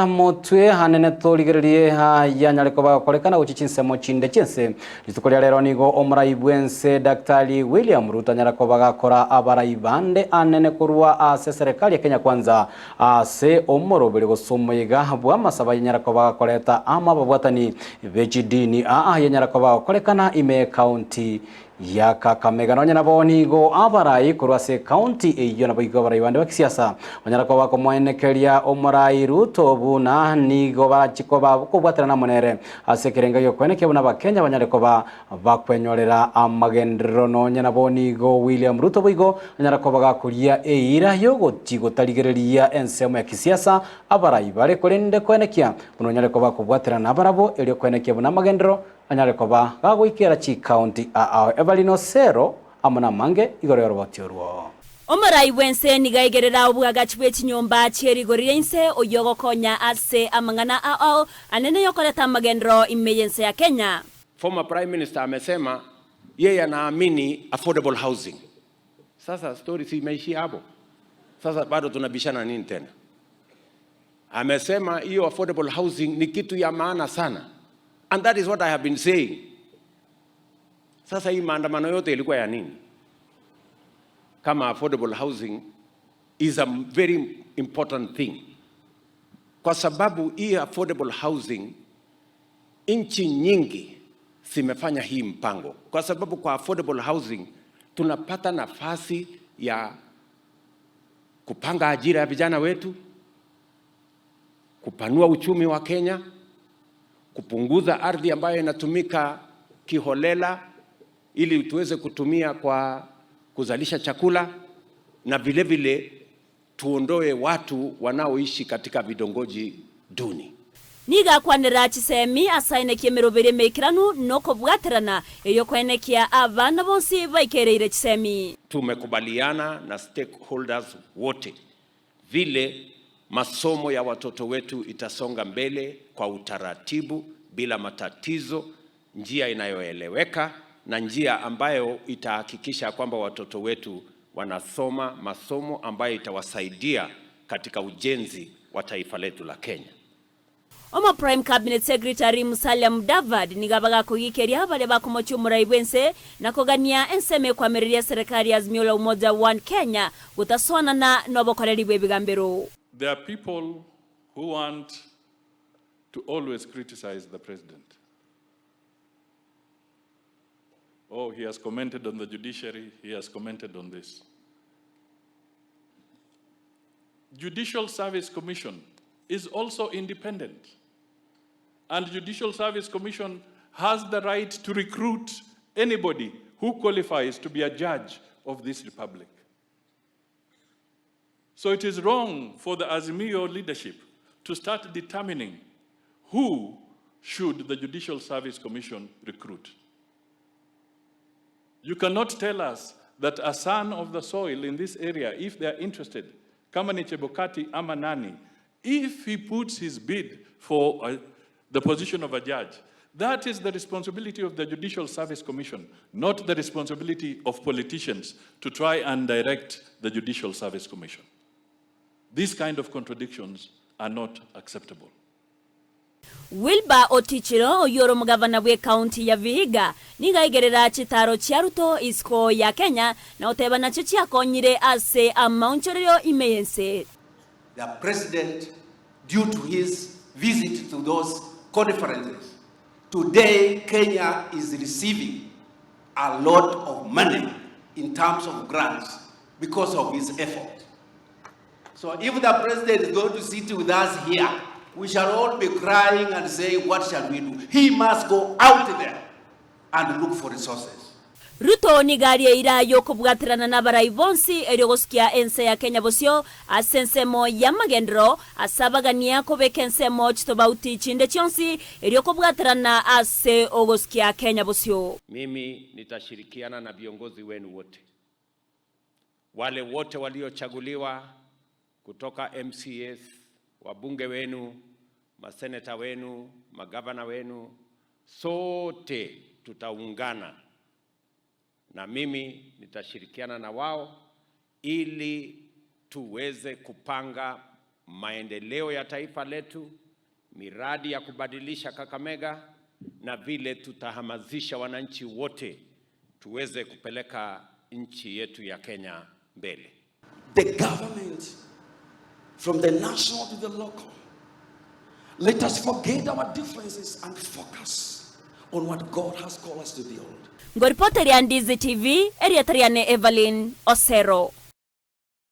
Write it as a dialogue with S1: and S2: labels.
S1: Motwe anene torigererie ayanyare koba agokorekana gochia chinsemo chinde chi'ense. Rituko ria rero nigo omorai bw'ense Daktari William Ruto anyare koba gakora abarai bande anene korwa ase eserekari ya Kenya Kwanza ase omoroberi gose omoyega bw'amasabo ayanyare koba gakoreta amo ababwatani be chidini aa yanyare koba agokorekana ime y'ecounty ya Kakamega. Nonya nabo nigo abarai korwa ase ecounty eyio naboigo abarai bande ba kisiasa banyara koba bakomoenekeria omorai Ruto buna nigo barachie koba kobwaterana amo nere ase ekerengo gi'okoenekia buna abakenya banyare koba bakwenyorera amagenderero. Nonya nabo nigo William Ruto boigo anyara koba gakoria eira y'ogochi gotarigereria ensemo ya kisiasa abarai bare korende koenekia buna onyare koba kobwaterana nabarabwo erio koenekia buna amagenderero Anyare koba gagoikera chikaunti aao Evelyn Osero amo namange igoro y'oroboti orwo.
S2: Omorai bw'ense nigo aigerera obwagachi bwe chinyomba chie rigori ria inse oyio ogokonya ase amang'ana ao anene y'okoreta amagenderero ime y'ense ya Kenya.
S3: Former Prime Minister amesema yeye anaamini affordable housing. Sasa story si imeishia hapo? Sasa bado tunabishana nini tena? Amesema hiyo affordable housing ni kitu ya maana sana. And that is what I have been saying. Sasa hii maandamano yote ilikuwa ya nini? Kama affordable housing is a very important thing. Kwa sababu hii affordable housing nchi nyingi zimefanya hii mpango, kwa sababu kwa affordable housing tunapata nafasi ya kupanga ajira ya vijana wetu, kupanua uchumi wa Kenya, kupunguza ardhi ambayo inatumika kiholela ili tuweze kutumia kwa kuzalisha chakula na vile vile tuondoe watu wanaoishi katika vitongoji duni.
S2: Nigo akwanera chisemi asainekie emeroberi emeikeranu na okobwaterana, erio koenekia abana bonsi baikereire chisemi.
S3: Tumekubaliana na stakeholders wote vile masomo ya watoto wetu itasonga mbele kwa utaratibu bila matatizo, njia inayoeleweka na njia ambayo itahakikisha kwamba watoto wetu wanasoma masomo ambayo itawasaidia katika ujenzi wa taifa letu la Kenya.
S2: Omo Prime Cabinet Secretary Musalia Mudavadi nigo abagakogikeria baria bakomochia omorai bw'ense na kogania ensemo ekwamereria eserekari ya Azimio la Umoja One Kenya gotasoanana nobokoreri bw'ebigambero.
S4: There are people who want to always criticize the president. Oh, he has commented on the judiciary, he has commented on this. Judicial Service Commission is also independent. And Judicial Service Commission has the right to recruit anybody who qualifies to be a judge of this republic. So it is wrong for the Azimio leadership to start determining who should the Judicial Service Commission recruit. You cannot tell us that a son of the soil in this area, if they are interested, kama ni Chebukati ama nani, if he puts his bid for uh, the position of a judge, that is the responsibility of the Judicial Service Commission, not the responsibility of politicians to try and direct the Judicial Service Commission. These kind of contradictions are not acceptable.
S2: Wilber Otichilo, oyio ore omogavana bw'ecounty ya Vihiga, nigo aigerera chitaro chia Ruto isiko ya Kenya na goteba nachio chiakonyire ase amaonchorerio ime y'ense.
S5: The president due to his visit to those conferences. Today Kenya is receiving a lot of money in terms of grants because of his effort. So if the president is going to sit with us here, we shall all be crying and saying, what shall we do? He must go out there and look for resources.
S2: Ruto nigo arie eira y'okobwaterana nabarai bonsi erio gosukia ense ya Kenya bosio ase ensemo y'amagenderero ase abagania kobeka ensemo chitobauti chinde chionsi erio kobwaterana ase ogosukia Kenya bosio.
S3: Mimi nitashirikiana na viongozi wenu wote, wale wote waliochaguliwa kutoka MCAs, wabunge wenu, maseneta wenu, magavana wenu, sote tutaungana na mimi nitashirikiana na wao ili tuweze kupanga maendeleo ya taifa letu, miradi ya kubadilisha Kakamega na vile tutahamasisha wananchi wote tuweze kupeleka nchi yetu ya Kenya mbele.
S6: The government, from the national to the local, let us forget our differences and focus on what God has called us to build.
S2: Ngoripoteria Ndizi TV, erieta riane Evelyn Osero.